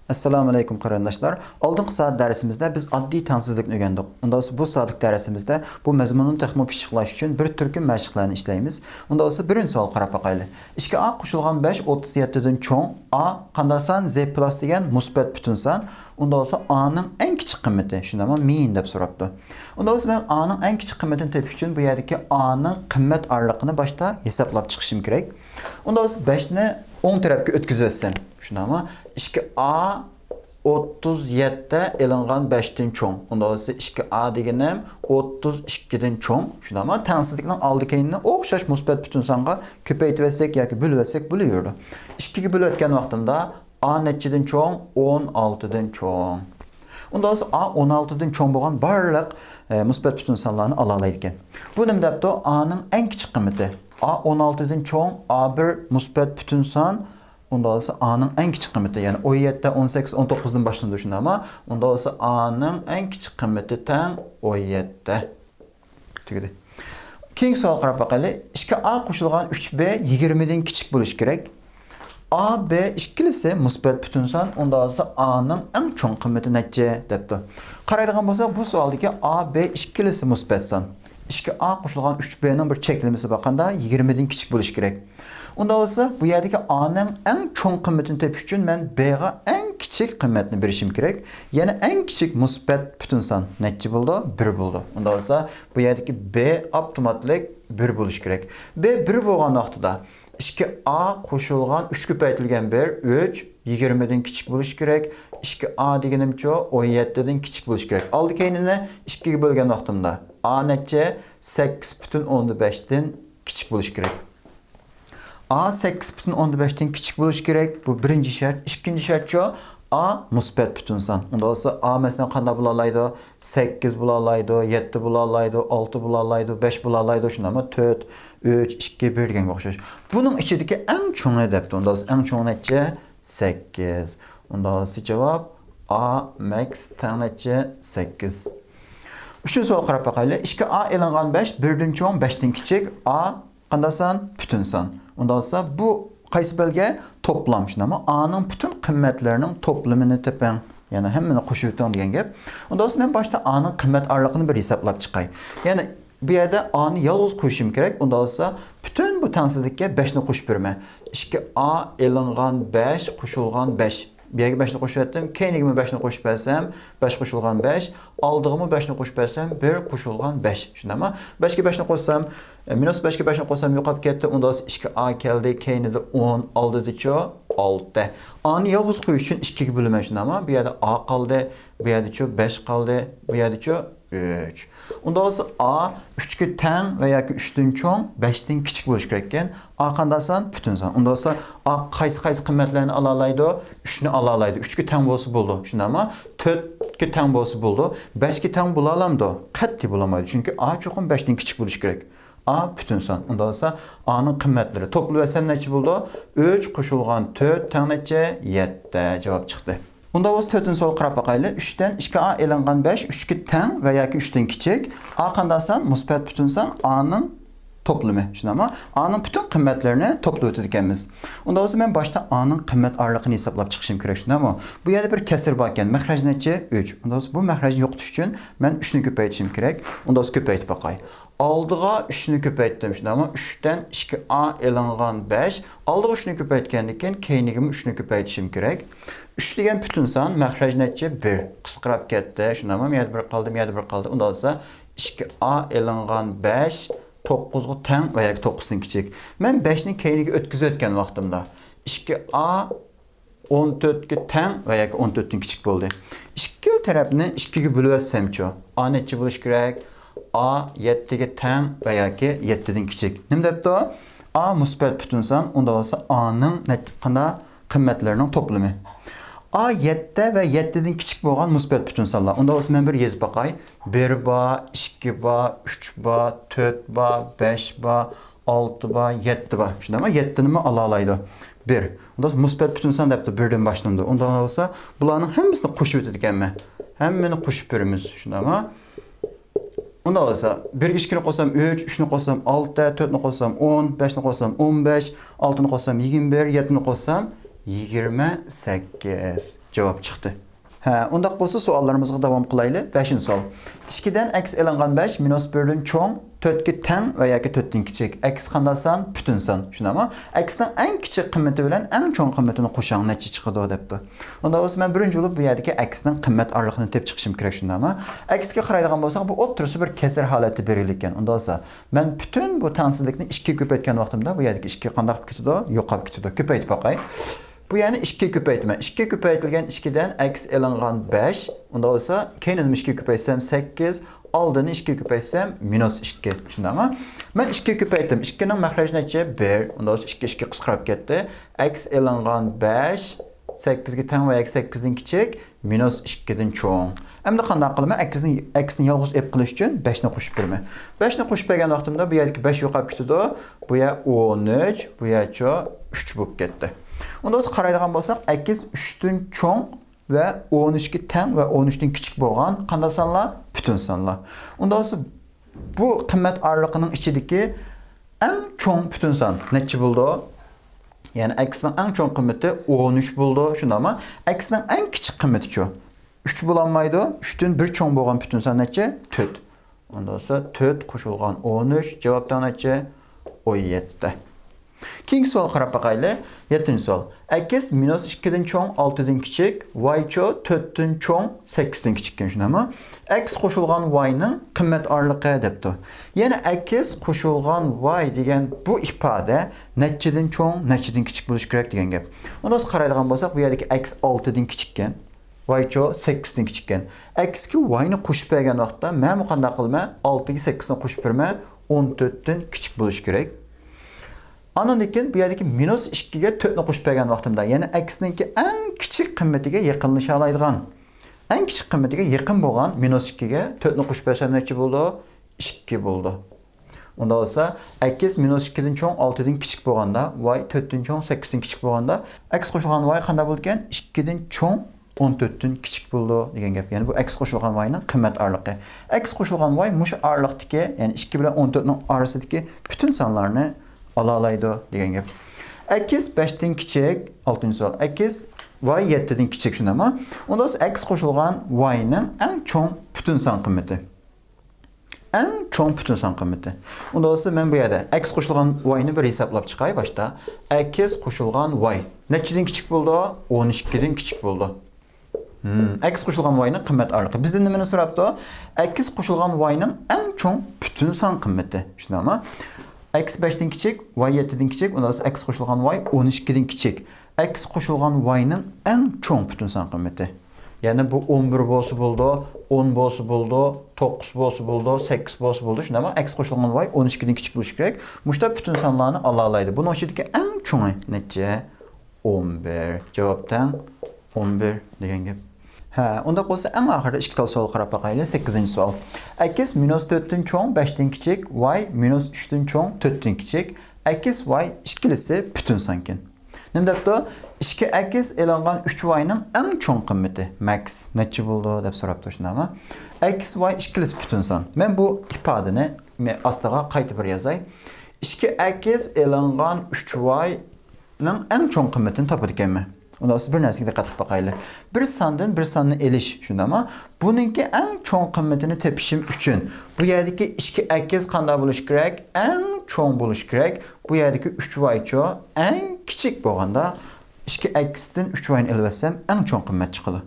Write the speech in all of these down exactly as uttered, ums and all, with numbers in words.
ئەسسالامۇ ئەلەيكۇم قېرىنداشلار. ئالدىنقى سائەت دەرسىمىزدە بىز ئاددىي تەڭسىزلىكنى ئۆگەندۇق. ئۇنداق بولسا بۇ سائەتلىك دەرسىمىزدە بۇ مەزمۇننى تېخىمۇ پىششىقلاش ئۈچۈن بىر تۈركۈم مەشىقلەرنى ئىشلەيمىز. ئۇنداق بولسا بىرىنچى سوئالغا قاراپ باقايلى. ئىككى ئا قوشۇلغان بەش ئوتتۇز يەتتىدىن چوڭ، ئا قانداق سان؟ زى پلۇس دېگەن مۇسبەت پۈتۈن سان. ئۇنداق بولسا ئانىڭ ئەڭ كىچىك قىممىتى، شۇنداقمۇ؟ مىن دەپ سوراپتۇ. ئۇنداق بولسا مەن ئانىڭ ئەڭ كىچىك قىممىتىنى تېپىش ئۈچۈن بۇ يەردىكى ئانىڭ قىممەت ئارىلىقىنى باشتا ھېسابلاپ چىقىشىم كېرەك. ئۇنداق بولسا بەشنى ئوڭ تەرەپكە ئۆتكۈزۈۋەتسەم، شۇنداقمۇ؟ ئىككى ئا ئوتتۇز يەتتە ئېلىنغان بەشتىن چوڭ. ئۇنداق بولسا ئىككى ئا دېگىنىم ئوتتۇز ئىككىدىن چوڭ. شۇنداقمۇ؟ تەڭسىزلىكنىڭ ئالدى كەينىنى ئوخشاش مۇسبەت پۈتۈن سانغا كۆپەيتىۋەتسەك ياكى بۆلۈۋەتسەك بولۇۋېرىدۇ. ئىككىگە بۆلۈۋەتكەن ۋاقتىمدا ئا نەچچىدىن چوڭ؟ ئون ئالتىدىن چوڭ. ئۇنداق بولسا ئا ئون ئالتىدىن چوڭ بولغان بارلىق، ئە، مۇسبەت پۈتۈن سانلارنى ئالالايدىكەن. بۇ نېمە دەپتۇ؟ ئانىڭ ئەڭ كىچىك قىممىتى. ئا ئون ئالتىدىن چوڭ، ئا بىر مۇسبەت پۈتۈن سان. ئۇنداق بولسا ئانىڭ ئەڭ كىچىك قىممىتى، يەنى ئون يەتتە، ئون سەككىز، ئون توققۇزدىن باشلىنىدۇ، شۇنداقمۇ؟ ئۇنداق بولسا ئانىڭ ئەڭ كىچىك قىممىتى تەڭ ئون يەتتە. تۈگىدى. كېيىنكى سوئالغا قاراپ باقايلى. ئىككى ئا قوشۇلغان ئۈچ بى يىگىرمىدىن كىچىك بولۇشى كېرەك. ئا، بى ئىككىلىسى مۇسبەت پۈتۈن سان، ئۇنداق بولسا ئانىڭ ئەڭ چوڭ قىممىتى نەچچە دەپتۇ. قارايدىغان بولساق، بۇ سوئالدىكى ئا، بى ئىككىلىسى مۇسبەت سان. ئىككى ئا قوشۇلغان ئۈچ بىنىڭ بىر چەكلىمىسى باركەندە، يىگىرمىدىن كىچىك بولۇشى كېرەك. ئۇنداق بولسا، بۇ يەردىكى ئانىڭ ئەڭ چوڭ قىممىتىنى تېپىش ئۈچۈن مەن بىغا ئەڭ كىچىك قىممەتنى بېرىشىم كېرەك. يەنى ئەڭ كىچىك مۇسبەت پۈتۈن سان نەچچە بولىدۇ؟ بىر بولىدۇ. ئۇنداق بولسا، بۇ يەردىكى بى ئاپتوماتلىق بىر بولۇشى كېرەك. بى بىر بولغان ۋاقتىدا، ئىككى ئا قوشۇلغان ئۈچ كۆپەيتىلگەن بىر، ئۈچ، يىگىرمىدىن كىچىك بولۇشى كېرەك. ئىككى ئا دېگىنىمچۇ؟ ئون يەتتىدىن كىچىك بولۇشى كېرەك. ئالدى كەينىنى ئىككىگە بۆلگەن ۋاقتىمدا، ئا نەچچە؟ سەككىز پۈتۈن ئوندىن بەشتىن كىچىك بولۇشى كېرەك. ئا سەككىز پۈتۈن ئوندىن بەشتىن كىچىك بولۇشى كېرەك. بۇ بىرىنچى شەرت. ئىككىنچى شەرتچۇ؟ ئا مۇسبەت پۈتۈن سان. ئۇنداق بولسا، ئا مەسىلەن قانداق بولالايدۇ؟ سەككىز بولالايدۇ، يەتتە بولالايدۇ، ئالتە بولالايدۇ، بەش بولالايدۇ، شۇنداقمۇ؟ تۆت، ئۈچ، ئىككى، بىر دېگەنگە ئوخشاش. بۇنىڭ ئىچىدىكى ئەڭ چوڭى دەپتۇ. ئۇنداق بولسا ئەڭ چوڭى نەچچە؟ سەككىز. ئۇنداق بولسا جاۋاب ئا مەكس تەڭ نەچچە؟ سەككىز. ئۈچىنچى سوئالغا قاراپ باقايلى. ئىككى ئا ئېلىنغان بەش بىردىن چوڭ، بەشتىن كىچىك. ئا قانداق سان؟ پۈتۈن سان. ئۇنداق بولسا بۇ قايسى بەلگە؟ توپلام، شۇنداقمۇ؟ ئانىڭ پۈتۈن قىممەتلىرىنىڭ توپلىمىنى تېپىڭ. يەنى ھەممىنى قوشۇۋېتىڭ دېگەن گەپ. ئۇنداق بولسا مەن باشتا ئانىڭ قىممەت ئارىلىقىنى بىر ھېسابلاپ چىقاي. يەنى بۇ يەردە ئانى يالغۇز قويۇشۇم كېرەك. ئۇنداق بولسا پۈتۈن بۇ تەڭسىزلىككە بەشنى قوشۇپ بېرىمەن. ئىككى ئا ئېلىنغان بەش قوشۇلغان بەش. بۇ يەرگە بەشنى قوشۇپ بەردىم. كەينىگىمۇ بەشنى قوشۇپ بەرسەم، بەش قوشۇلغان بەش. ئالدىغىمۇ بەشنى قوشۇپ بەرسەم، بىر قوشۇلغان بەش. شۇنداقمۇ؟ بەشكە بەشنى قوشسام، ئە، مىنۇس بەشكە بەشنى قوشسام يوقاپ كەتتى. ئۇنداق بولسا ئىككى ئا كەلدى. كەينىدە ئون، ئالدىدىچۇ؟ ئالتە. ئانى يالغۇز قويۇش ئۈچۈن ئىككىگە بۆلىمەن، شۇنداقمۇ؟ بۇ يەردە ئا قالدى، بۇ يەردىچۇ بەش قالدى، بۇ يەردىچۇ ئۈچ. ئۇنداق بولسا ئا ئۈچكە تەڭ ۋە ياكى ئۈچتىن چوڭ، بەشتىن كىچىك بولۇشى كېرەككەن. ئا قانداق سان؟ پۈتۈن سان. ئۇنداق بولسا ئا قايسى قايسى قىممەتلەرنى ئالالايدۇ؟ ئۈچنى ئالالايدۇ. ئۈچكە تەڭ بولسا بولىدۇ، شۇنداقمۇ؟ تۆتكە تەڭ بولسا بولىدۇ. بەشكە تەڭ بولالامدۇ؟ قەتئىي بولالمايدۇ. چۈنكى ئا چوقۇم بەشتىن كىچىك بولۇشى كېرەك. ئا پۈتۈن سان. ئۇنداق بولسا ئانىڭ قىممەتلىرى توپلىۋەتسەم نەچچە بولىدۇ؟ ئۈچ قوشۇلغان تۆت تەڭ نەچچە؟ يەتتە. جاۋاب چىقتى. ئۇنداق بولسا تۆتىنچى سوئالغا قاراپ باقايلى. ئۈچتىن ئىككى ئا ئېلىنغان بەش ئۈچكە تەڭ ۋە ياكى ئۈچتىن كىچىك. ئا قانداق سان؟ مۇسبەت پۈتۈن سان، ئانىڭ توپلىمى. شۇنداقمۇ؟ ئانىڭ پۈتۈن قىممەتلىرىنى توپلىۋېتىدىكەنمىز. ئۇنداق بولسا مەن باشتا ئانىڭ قىممەت ئارىلىقىنى ھېسابلاپ چىقىشىم كېرەك، شۇنداقمۇ؟ بۇ يەردە بىر كەسىر باركەن. مەخرەج نەچچە؟ ئۈچ. ئۇنداق بولسا بۇ مەخرەجنى يوقىتىش ئۈچۈن مەن ئۈچنى كۆپەيتىشىم كېرەك. ئۇنداق بولسا كۆپەيتىپ باقاي. ئالدىغا ئۈچنى كۆپەيتتىم، شۇنداقمۇ؟ ئۈچتىن ئىككى ئا ئېلىنغان بەش. ئالدىغا ئۈچنى كۆپەيتكەندىن كېيىن كەينىگىمۇ ئۈچنى كۆپەيتىشىم كېرەك. ئۈچ دېگەن پۈتۈن سان، مەخرەج نەچچە؟ بىر. قىسقىراپ كەتتى، شۇنداقمۇ؟ يەنە بىر قالدى، يەنە بىر قالدى. ئۇنداق بولسا ئىككى ئا ئېلىنغان بەش توققۇزغا تەڭ ۋە ياكى توققۇزدىن كىچىك. مەن بەشنى كەينىگە ئۆتكۈزۈۋەتكەن ۋاقتىمدا، ئىككى ئا ئون تۆتكە تەڭ ۋە ياكى ئون تۆتتىن كىچىك بولدى. ئىككىلا تەرەپنى ئىككىگە بۆلۈۋەتسەمچۇ؟ ئا نەچچە بولۇشى كېرەك؟ ئا يەتتىگە تەڭ ۋە ياكى يەتتىدىن كىچىك. نېمە دەپتۇ؟ ئا مۇسبەت پۈتۈن سان، ئۇنداق بولسا ئانىڭ نەچ-، قانداق؟ قىممەتلىرىنىڭ توپلىمى. ئا يەتتە ۋە يەتتىدىن كىچىك بولغان مۇسبەت پۈتۈن سانلار. ئۇنداق بولسا مەن بىر يېزىپ باقاي. بىر بار، ئىككى بار، ئۈچ بار، تۆت بار، بەش بار، ئالتە بار، يەتتە بار. شۇنداقمۇ؟ يەتتىنىمۇ ئالالايدۇ. بىر. ئۇنداق مۇسبەت پۈتۈن سان دەپتۇ، بىردىن باشلىنىدۇ. ئۇنداق بولسا بۇلارنىڭ ھەممىسىنى قوشۇۋېتىدىكەنمەن. ھەممىنى قوشۇپ بېرىمىز. شۇنداقمۇ؟ ئۇنداق بولسا، بىرگە ئىككىنى قوشسام ئۈچ، ئۈچنى قوشسام ئالتە، تۆتنى قوشسام ئون، بەشنى قوشسام ئون بەش، ئالتىنى قوشسام يىگىرمە بىر، يەتتىنى قوشسام يىگىرمە سەككىز. جاۋاب چىقتى. ھە، ئۇنداق بولسا سوئاللىرىمىزغا داۋام قىلايلى. بەشىنچى سوئال. ئىككىدىن ئەكس ئېلىنغان بەش مىنۇس بىردىن چوڭ، تۆتكە تەڭ ۋە ياكى تۆتتىن كىچىك. ئەكس قانداق سان؟ پۈتۈن سان. شۇنداقمۇ؟ ئەكسنىڭ ئەڭ كىچىك قىممىتى بىلەن ئەڭ چوڭ قىممىتىنى قوشۇڭ، نەچچە چىقىدۇ دەپتۇ. ئۇنداق بولسا مەن بىرىنچى بولۇپ بۇ يەردىكى ئەكسنىڭ قىممەت ئارىلىقىنى تېپىپ چىقىشىم كېرەك، شۇنداقمۇ؟ ئەكسكە قارايدىغان بولساق، بۇ ئوتتۇرىسى بىر كەسىر ھالەتتە بېرىلگەن. ئۇنداق بولسا مەن پۈتۈن بۇ تەڭسىزلىكنى ئىككىگە كۆپەيتكەن ۋاقتىمدا بۇ يەردىكى ئىككى قانداق بولۇپ كېتىدۇ؟ يوقاپ كېتىدۇ. كۆپەيتىپ باقاي. بۇ يەرنى ئىككىگە كۆپەيتىمەن. ئىككىگە كۆپەيتىلگەن ئىككىدىن ئەكس ئېلىنغان بەش. ئۇنداق بولسا كەينىدىن ئىككىگە كۆپەيتسەم سەككىز، ئالدىنى ئىككىگە كۆپەيتسەم مىنۇس ئىككى. شۇنداقمۇ؟ مەن ئىككىگە كۆپەيتتىم. ئىككىنىڭ مەخرەجى نەچچە؟ بىر. ئۇنداق بولسا ئىككى ئىككى قىسقىراپ كەتتى. ئەكس ئېلىنغان بەش سەككىزگە تەڭ ۋە ياكى سەككىزدىن كىچىك، مىنۇس ئىككىدىن چوڭ. ئەمدى قانداق قىلىمەن؟ ئەكسنى، ئەكسنى يالغۇز ئېلىپ قېلىش ئۈچۈن بەشنى قوشۇپ بېرىمەن. بەشنى قوشۇپ بەرگەن ۋاقتىمدا بۇ يەردىكى بەش يوقاپ كېتىدۇ. بۇ يەر ئون ئۈچ، بۇ يەرچۇ ئۈچ بولۇپ كەتتى. ئۇندا بولسا قارايدىغان بولساق، ئەكس ئۈچتىن چوڭ ۋە ئون ئۈچكە تەڭ ۋە ئون ئۈچتىن كىچىك بولغان قانداق سانلار؟ پۈتۈن سانلار. ئۇندا بولسا بۇ قىممەت ئارىلىقىنىڭ ئىچىدىكى ئەڭ چوڭ پۈتۈن سان نەچچە بولىدۇ؟ يەنى ئەكسنىڭ ئەڭ چوڭ قىممىتى ئون ئۈچ بولىدۇ، شۇنداقمۇ؟ ئەكسنىڭ ئەڭ كىچىك قىممىتىچۇ؟ ئۈچ بولالمايدۇ. ئۈچتىن بىر چوڭ بولغان پۈتۈن سان نەچچە؟ تۆت. ئۇندا بولسا تۆت قوشۇلغان ئون ئۈچ، جاۋاب تەڭ نەچچە؟ ئون يەتتە. كېيىنكى سوئالغا قاراپ باقايلى. يەتتىنچى سوئال. ئەكس مىنۇس ئىككىدىن چوڭ، ئالتىدىن كىچىك، ۋايچۇ تۆتتىن چوڭ، سەككىزدىن كىچىككەن، شۇنداقمۇ؟ ئەكس قوشۇلغان ۋاينىڭ قىممەت ئارىلىقى دەپتۇ. يەنى ئەكس قوشۇلغان ۋاي دېگەن بۇ ئىپادە نەچچىدىن چوڭ، نەچچىدىن كىچىك بولۇشى كېرەك دېگەن گەپ. ئۇندا بىز قارايدىغان بولساق، بۇ يەردىكى ئەكس ئالتىدىن كىچىككەن. ۋايچۇ سەككىزدىن كىچىككەن. ئەكسكە ۋاينى قوشۇپ بەرگەن ۋاقىتتا مەنمۇ قانداق قىلىمەن؟ ئالتىگە سەككىزنى قوشۇپ بېرىمەن، ئون تۆتتىن كىچىك بولۇشى كېرەك. ئاندىن كېيىن بۇ يەردىكى مىنۇس ئىككىگە تۆتنى قوشۇپ بەرگەن ۋاقتىمدا، يەنى ئەكسنىڭكى ئەڭ كىچىك قىممىتىگە يېقىنلىشالايدىغان، ئەڭ كىچىك قىممىتىگە يېقىن بولغان مىنۇس ئىككىگە تۆتنى قوشۇپ بەرسەم نەچچە بولىدۇ؟ ئىككى بولىدۇ. ئۇنداق بولسا، ئەكس مىنۇس ئىككىدىن چوڭ، ئالتىدىن كىچىك بولغاندا، ۋاي تۆتتىن چوڭ، سەككىزدىن كىچىك بولغاندا، ئەكس قوشۇلغان ۋاي قانداق بولىدىكەن؟ ئىككىدىن چوڭ، ئون تۆتتىن كىچىك بولىدۇ دېگەن گەپ. يەنى بۇ ئەكس قوشۇلغان ۋاينىڭ قىممەت ئارىلىقى. ئەكس قوشۇلغان ۋاي مۇشۇ ئارىلىقتىكى، يەنى ئىككى بىلەن ئون تۆتنىڭ ئارىسىدىكى پۈتۈن سانلارنى ئالالايدۇ دېگەن گەپ. ئەكس بەشتىن كىچىك، ئالتىنچى سوئال. ئەكس ۋاي يەتتىدىن كىچىك، شۇنداقمۇ؟ ئۇندا بولسا ئەكس قوشۇلغان ۋاينىڭ ئەڭ چوڭ پۈتۈن سان قىممىتى. ئەڭ چوڭ پۈتۈن سان قىممىتى. ئۇندا بولسا مەن بۇ يەردە ئەكس قوشۇلغان ۋاينى بىر ھېسابلاپ چىقاي باشتا. ئەكس قوشۇلغان ۋاي نەچچىدىن كىچىك بولىدۇ؟ ئون ئىككىدىن كىچىك بولىدۇ. ھىم، ئەكس قوشۇلغان ۋاينىڭ قىممەت ئارىلىقى. بىزدىن نېمىنى سوراپتۇ؟ ئەكس قوشۇلغان ۋاينىڭ ئەڭ چوڭ پۈتۈن سان قىممىتى. شۇنداقمۇ؟ ئەكس بەشتىن كىچىك، ۋاي يەتتىدىن كىچىك، ئۇندا بولسا ئەكس قوشۇلغان ۋاي ئون ئىككىدىن كىچىك. ئەكس قوشۇلغان ۋاينىڭ ئەڭ چوڭ پۈتۈن سان قىممىتى. يەنى بۇ ئون بىر بولسا بولىدۇ، ئون بولسا بولىدۇ، توققۇز بولسا بولىدۇ، سەككىز بولسا بولىدۇ. شۇنداقمۇ؟ ئەكس قوشۇلغان ۋاي ئون ئىككىدىن كىچىك بولۇشى كېرەك. مۇشۇنداق پۈتۈن سانلارنى ئالالايدۇ. بۇنىڭ ئىچىدىكى ئەڭ چوڭى نەچچە؟ ئون بىر. جاۋاب تەڭ ئون بىر دېگەن گەپ. ھە، ئۇنداق بولسا ئەڭ ئاخىرىدا ئىككى تال سوئال قاراپ باقايلى. سەككىزىنچى سوئال. ئەكس مىنۇس تۆتتىن چوڭ، بەشتىن كىچىك، ۋاي مىنۇس ئۈچتىن چوڭ، تۆتتىن كىچىك. ئەكس ۋاي ئىككىلىسى پۈتۈن سانكەن. نېمە دەپتۇ؟ ئىككى ئەكس ئېلىنغان ئۈچ ۋاينىڭ ئەڭ چوڭ قىممىتى، مەكس، نەچچە بولىدۇ دەپ سوراپتۇ، شۇنداقمۇ؟ ئەكس ۋاي ئىككىلىسى پۈتۈن سان. مەن بۇ ئىپادىنى مە-، ئاستىغا قايتا بىر يازاي. ئىككى ئەكس ئېلىنغان ئۈچ ۋاينىڭ ئەڭ چوڭ قىممىتىنى تاپىدىكەنمەن. ئۇندا بىر نەرسىگە دىققەت قىلىپ باقايلى. بىر ساندىن بىر ساننى ئېلىش، شۇنداقمۇ؟ بۇنىڭكى ئەڭ چوڭ قىممىتىنى تېپىشىم ئۈچۈن بۇ يەردىكى ئىككى ئەكس قانداق بولۇشى كېرەك؟ ئەڭ چوڭ بولۇشى كېرەك. بۇ يەردىكى ئۈچ ۋايچۇ ئەڭ كىچىك بولغاندا، ئىككى ئەكستىن ئۈچ ۋاينى ئېلىۋەتسەم، ئەڭ چوڭ قىممەت چىقىدۇ.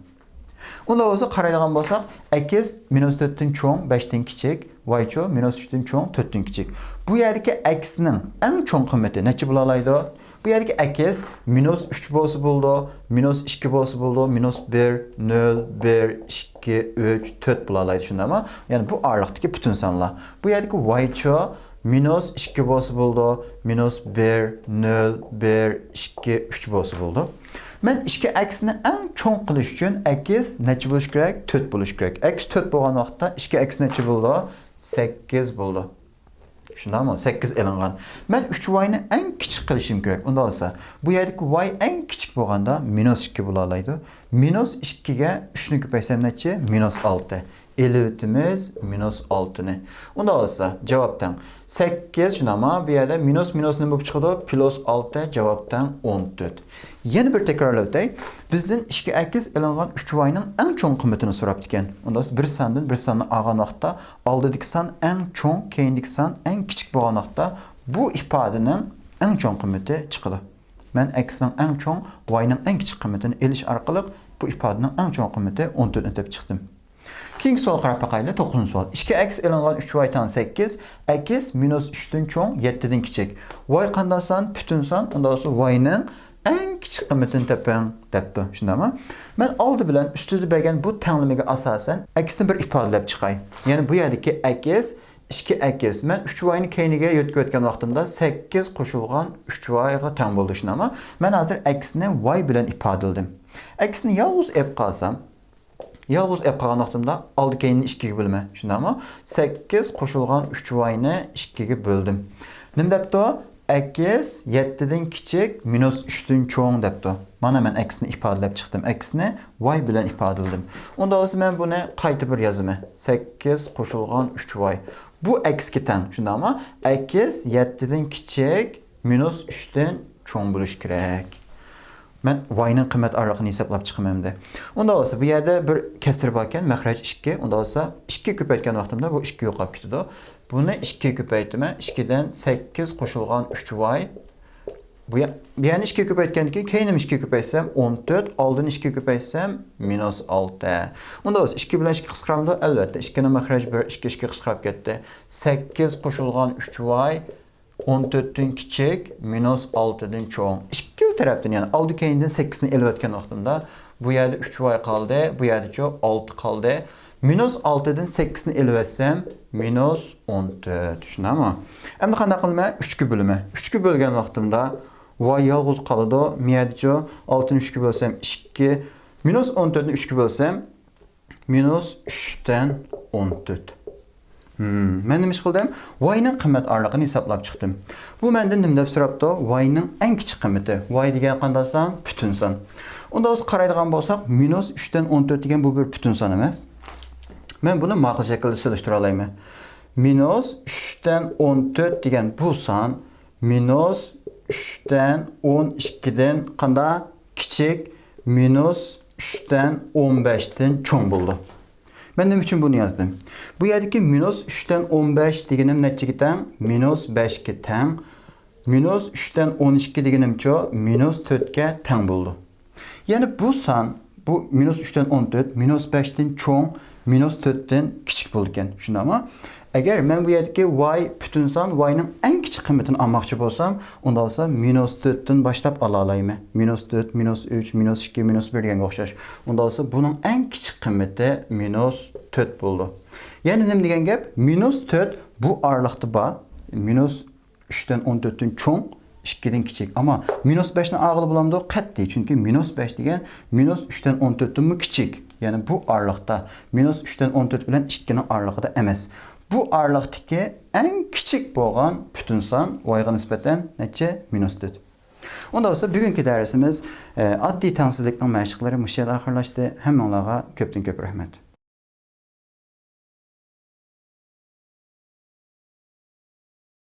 ئۇندا بولسا قارايدىغان بولساق، ئەكس مىنۇس تۆتتىن چوڭ، بەشتىن كىچىك، ۋايچۇ مىنۇس ئۈچتىن چوڭ، تۆتتىن كىچىك. بۇ يەردىكى ئەكسنىڭ ئەڭ چوڭ قىممىتى نەچچە بولالايدۇ؟ بۇ يەردىكى ئەكس مىنۇس ئۈچ بولسا بولىدۇ، مىنۇس ئىككى بولسا بولىدۇ، مىنۇس بىر، نۆل، بىر، ئىككى، ئۈچ، تۆت بولالايدۇ، شۇنداقمۇ؟ يەنى بۇ ئارىلىقتىكى پۈتۈن سانلار. بۇ يەردىكى ۋايچۇ مىنۇس ئىككى بولسا بولىدۇ، مىنۇس بىر، نۆل، بىر، ئىككى، ئۈچ بولسا بولىدۇ. مەن ئىككى ئەكسنى ئەڭ چوڭ قىلىش ئۈچۈن ئەكس نەچچە بولۇشى كېرەك؟ تۆت بولۇشى كېرەك. ئەكس تۆت بولغان ۋاقىتتا ئىككى ئەكس نەچچە بولىدۇ؟ سەككىز بولىدۇ. شۇنداقمۇ؟ سەككىز ئېلىنغان. مەن ئۈچ ۋاينى ئەڭ كىچىك قىلىشىم كېرەك. ئۇنداق بولسا، بۇ يەردىكى ۋاي ئەڭ كىچىك بولغاندا مىنۇس ئىككى بولالايدۇ. مىنۇس ئىككىگە ئۈچنى كۆپەيتسەم نەچچە؟ مىنۇس ئالتە. ئېلىۋېتىمىز مىنۇس ئالتىنى. ئۇنداق بولسا، جاۋاب تەڭ سەككىز، شۇنداقمۇ؟ بۇ يەردە مىنۇس مىنۇس نېمە بولۇپ چىقىدۇ؟ پلۇس ئالتە، جاۋاب تەڭ ئون تۆت. يەنە بىر تەكرارلاپ ئۆتەي. بىزدىن ئىككى ئەكس ئېلىنغان ئۈچ ۋاينىڭ ئەڭ چوڭ قىممىتىنى سوراپتىكەن. ئۇنداق بولسا، بىر ساندىن بىر ساننى ئالغان ۋاقىتتا، ئالدىدىكى سان ئەڭ چوڭ، كەينىدىكى سان ئەڭ كىچىك بولغان ۋاقىتتا، بۇ ئىپادىنىڭ ئەڭ چوڭ قىممىتى چىقىدۇ. مەن ئەكسنىڭ ئەڭ چوڭ، ۋاينىڭ ئەڭ كىچىك قىممىتىنى ئېلىش ئارقىلىق بۇ ئىپادىنىڭ ئەڭ چوڭ قىممىتى ئون تۆتنى تېپىپ چىقتىم. كېيىنكى سوئالغا قاراپ باقايلى، توققۇزىنچى سوئال. ئىككى ئەكس ئېلىنغان ئۈچ ۋاي تەڭ سەككىز، ئەكس مىنۇس ئۈچتىن چوڭ، يەتتىدىن كىچىك. ۋاي قانداق سان؟ پۈتۈن سان. ئۇنداق بولسا ۋاينىڭ ئەڭ كىچىك قىممىتىنى تېپىڭ دەپتۇ. شۇنداقمۇ؟ مەن ئالدى بىلەن ئۈستىدە بەرگەن بۇ تەڭلىمىگە ئاساسەن ئەكسنى بىر ئىپادىلەپ چىقاي. يەنى بۇ يەردىكى ئەكس ئىككى ئەكس. مەن ئۈچ ۋاينى كەينىگە يۆتكىۋەتكەن ۋاقتىمدا سەككىز قوشۇلغان ئۈچ ۋايغا تەڭ بولدى، شۇنداقمۇ؟ مەن ھازىر ئەكسنى ۋاي بىلەن ئىپادىلىدىم. ئەكسنى يالغۇز ئېلىپ قالسام، يالغۇز ئېلىپ قالغان ۋاقتىمدا ئالدى كەينىنى ئىككىگە بۆلىمەن، شۇنداقمۇ؟ سەككىز قوشۇلغان ئۈچ ۋاينى ئىككىگە بۆلدۈم. نېمە دەپتۇ؟ ئەكس يەتتىدىن كىچىك، مىنۇس ئۈچتىن چوڭ دەپتۇ. مانا مەن ئەكسنى ئىپادىلەپ چىقتىم. ئەكسنى ۋاي بىلەن ئىپادىلىدىم. ئۇنداق بولسا مەن بۇنى قايتا بىر يازىمەن. سەككىز قوشۇلغان ئۈچ ۋاي. بۇ ئەكسكە تەڭ، شۇنداقمۇ؟ ئەكس يەتتىدىن كىچىك، مىنۇس ئۈچتىن چوڭ بولۇشى كېرەك. مەن ۋاينىڭ قىممەت ئارىلىقىنى ھېسابلاپ چىقىمەن ئەمدى. ئۇنداق بولسا، بۇ يەردە بىر كەسىر باركەن، مەخرەج ئىككى. ئۇنداق بولسا، ئىككىگە كۆپەيتكەن ۋاقتىمدا بۇ ئىككى يوقاپ كېتىدۇ. بۇنى ئىككىگە كۆپەيتىمەن. ئىككىدىن سەككىز قوشۇلغان ئۈچ ۋاي. بۇ يە-، بۇ يەرنى ئىككىگە كۆپەيتكەندىن كېيىن، كەينىمۇ ئىككىگە كۆپەيتسەم، ئون تۆت، ئالدىنى ئىككىگە كۆپەيتسەم، مىنۇس ئالتە. ئۇنداق بولسا، ئىككى بىلەن ئىككى قىسقىرامدۇ؟ ئەلۋەتتە، ئىككىنىڭ مەخرەجى بىر، ئىككى، ئىككى قىسقىراپ كەتتى. سەككىز قوشۇلغان ئۈچ ۋاي، ئون تۆتتىن كىچىك، مىنۇس ئالتىدىن چوڭ. ئىككىلا تەرەپتىن، يەنى ئالدى كەينىدىن سەككىزنى ئېلىۋەتكەن ۋاقتىمدا، بۇ يەردە ئۈچ ۋاي قالدى، بۇ يەردىچۇ ئالتە قالدى. مىنۇس ئالتىدىن سەككىزنى ئېلىۋەتسەم، مىنۇس ئون تۆت. شۇنداقمۇ؟ ئەمدى قانداق قىلىمەن؟ ئۈچكە بۆلىمەن. ئۈچكە بۆلگەن ۋاقتىمدا، ۋاي يالغۇز قالىدۇ. مىيەدىچۇ ئالتىنى ئۈچكە بۆلسەم، ئىككى. مىنۇس ئون تۆتنى ئۈچكە بۆلسەم، مىنۇس ئۈچتىن ئون تۆت. ھىم، مەن نېمە ئىش قىلدىم؟ ۋاينىڭ قىممەت ئارىلىقىنى ھېسابلاپ چىقتىم. بۇ مەندىن نېمە دەپ سوراپتۇ؟ ۋاينىڭ ئەڭ كىچىك قىممىتى. ۋاي دېگەن قانداق سان؟ پۈتۈن سان. ئۇنداق بولسا قارايدىغان بولساق، مىنۇس ئۈچتىن ئون تۆت دېگەن بۇ بىر پۈتۈن سان ئەمەس. مەن بۇنى ماقۇل شەكىلدە سېلىشتۇرالايمەن. مىنۇس ئۈچتىن ئون تۆت دېگەن بۇ سان مىنۇس ئۈچتىن ئون ئىككىدىن قانداق كىچىك؟ مىنۇس ئۈچتىن ئون بەشتىن چوڭ بولىدۇ. مەن نېمە ئۈچۈن بۇنى يازدىم؟ بۇ يەردىكى مىنۇس ئۈچتىن ئون بەش دېگىنىم نەچچىگە تەڭ؟ مىنۇس بەشكە تەڭ. مىنۇس ئۈچتىن ئون ئىككى دېگىنىمچۇ؟ مىنۇس تۆتكە تەڭ بولىدۇ. يەنى بۇ سان، بۇ مىنۇس ئۈچتىن ئون تۆت، مىنۇس بەشتىن چوڭ، مىنۇس تۆتتىن كىچىك بولىدىكەن. شۇنداقمۇ؟ ئەگەر مەن بۇ يەردىكى ۋاي پۈتۈن سان، ۋاينىڭ ئەڭ كىچىك قىممىتىنى ئالماقچى بولسام، ئۇنداق بولسا مىنۇس تۆتتىن باشلاپ ئالالايمەن. مىنۇس تۆت، مىنۇس ئۈچ، مىنۇس ئىككى، مىنۇس بىر دېگەنگە ئوخشاش. ئۇنداق بولسا بۇنىڭ ئەڭ كىچىك قىممىتى مىنۇس تۆت بولىدۇ. يەنى نېمە دېگەن گەپ؟ مىنۇس تۆت بۇ ئارىلىقتا بار. مىنۇس ئۈچتىن ئون تۆتتىن چوڭ، ئىككىدىن كىچىك. ئەمما مىنۇس بەشنى ئالغىلى بولامدۇ؟ قەتئىي. چۈنكى مىنۇس بەش دېگەن مىنۇس ئۈچتىن ئون تۆتتىنمۇ كىچىك. يەنى بۇ ئارىلىقتا، مىنۇس ئۈچتىن ئون تۆت بىلەن ئىككىنىڭ ئارىلىقىدا ئەمەس. بۇ ئارىلىقتىكى ئەڭ كىچىك بولغان پۈتۈن سان ۋايغا نىسبەتەن نەچچە؟ مىنۇس تۆت. ئۇنداق بولسا، بۈگۈنكى دەرسىمىز، ئە، ئاددىي تەڭسىزلىكنىڭ مەشىقلىرى مۇشۇ يەردە ئاخىرلاشتى. ھەممىڭلارغا كۆپتىن كۆپ رەھمەت.